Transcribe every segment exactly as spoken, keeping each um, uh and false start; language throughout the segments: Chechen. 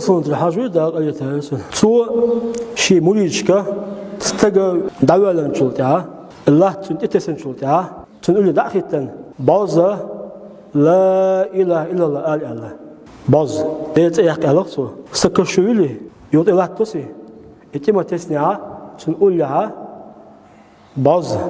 Сунтра хьажуй дагъа алитаьрсун. Цо ший муридашка стага дӀавоьлланчул тӀаьхьа, латта цунна тӀетесанчул тӀаьхьа, цунна улле дӀа а хӀиттана, бӀозза «Ла илахӀа иллаллахӀ» ала аьлла. БӀозза. Дела цӀи яккха аьлла цо. Са каш шу вили, юха тӀе латта тосий, и тӀе ма теснехьа, цунна уллехьа, бӀозза.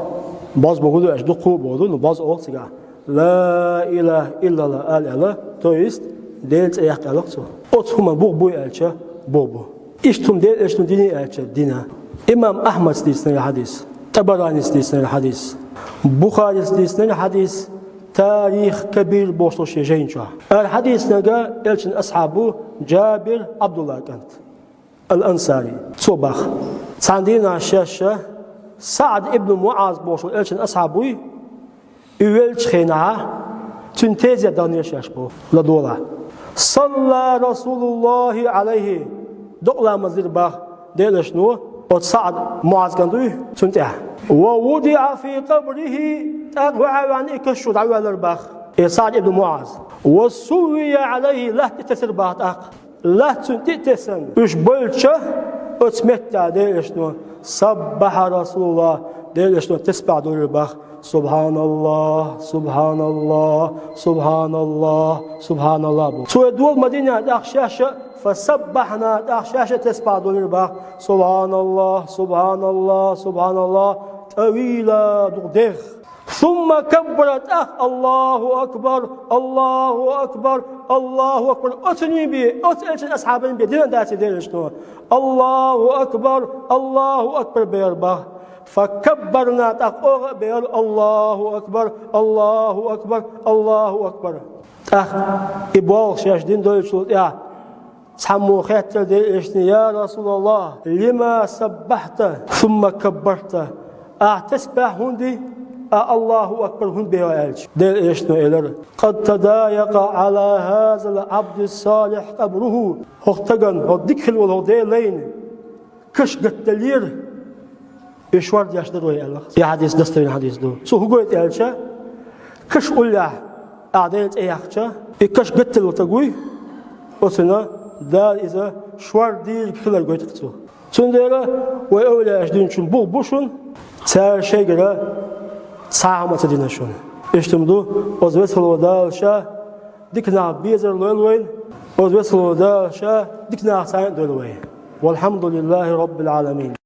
БӀозза бохург ду аьлча дукха бохург ду, ну бӀозза оал цигахь. «Ла илахӀа иллаллахӀ» ала аьлла, то есть Дела цӀи яккха аьлла цо. Оцу хӀуманна бух буй аьлча, бух бу. Иштта хӀума Делан Элчано динний аьлча, дина. Имам Ахьмада дийцинера хьадис, ТӀабаранийс дийцинера хьадис, Бухарийс дийцинера хьадис, «Тарих Кабир» бохуш долу шен жайна чохь. Ара хьадийцинарг Элчан асхьаб ву Джабир, Абдуллан кӀант. Ал-Ансари. Цо боху. Цхьана дийнахь шаьш СаӀд ибн МуӀаз бохуш волу Элчан асхьаб вуй, и веллачу хенахь цуьнан тезет далнера шаьш боху, ладогӀалахь. «Салла РасулуллахӀи Ӏалайхи», докъа ламаз дира боху Делан Элчано оцу СаӀд, МуӀаз кӀант вуй, цунна тӀехь. «Ва вудиӀа фи къабрихӀи», тӀаккха ваьхьа ваьхьна и каш чу дӀавоьллира боху и СаӀд ибн МуӀаз. «Ва суввия Ӏалайхи», латта тӀе тесира боху тӀаккха. Латта цунна тӀе а тесна, уьш бевлча, оцу меттехь Делан Элчано: «СаббахӀа РасулуллахӀ», Делан Элчано тасбихь долийра боху: «СубхьаналлахӀ, субхьаналлахӀ, субхьаналлахӀ, субхьаналлахӀ», боху. Цо и дола ма дина тӀаккха шаьш а, «фасаббахьна», тӀаккха шаьш а тасбихь долийра боху: «СубхьаналлахӀ, субхьаналлахӀ, субхьаналлахӀ», тӀавила, дукха дегӀ. «Сумма каббара», тӀаккха: «АллахӀу акбар, АллахӀу акбар, АллахӀу акбар». Оцунна бен, оцу Элчан асхьабана бен дина а дацара Делан Элчано. «АллахӀу акбар, АллахӀу акбар», бохура боху. «Факаббарна», тӀаккха оха а бохура: «АллахӀу акбар, АллахӀу акбар, АллахӀу акбар». ТӀаккха и болх шаьш дина довлучул тӀаьхьа цхьаммо хаьттира Делан Элчане: «Я РасулаллахӀ, лима саббахьта, сумма каббарта?» Ахьа тасбихь хӀунда ди, ахьа «АллахӀу акбар» хӀунда боху аьлча, Делан Элчано элира: «Къад тадайакъа Ӏала хӀазал Ӏабдис-салихь къабрухӀу». ХӀокху стагана, хӀокху дика хилла волу хӀокху Делан лайна каш гатделлера, и шордеш дара вай аьлла. И хьадис достоверный хьадис ду. Цо хӀун гойту аьлча, каш уллехь ахьа Делан цӀе яьккхича, и каш гатделла стаг вуй, оцунна Дала иза шордийриг хилар гойту цо. Цундела вай эвлаяаша динчун бух бу шуна, цара шайгара цхьа а хӀума ца дина шуна. Иштта хӀума ду, оцу весало Дала ша дика нах безар лойла вайна, оцу весало Дала ша дика нахаца а дойла вай. ВалхьамдулиллахӀи Роббил Ӏаламин.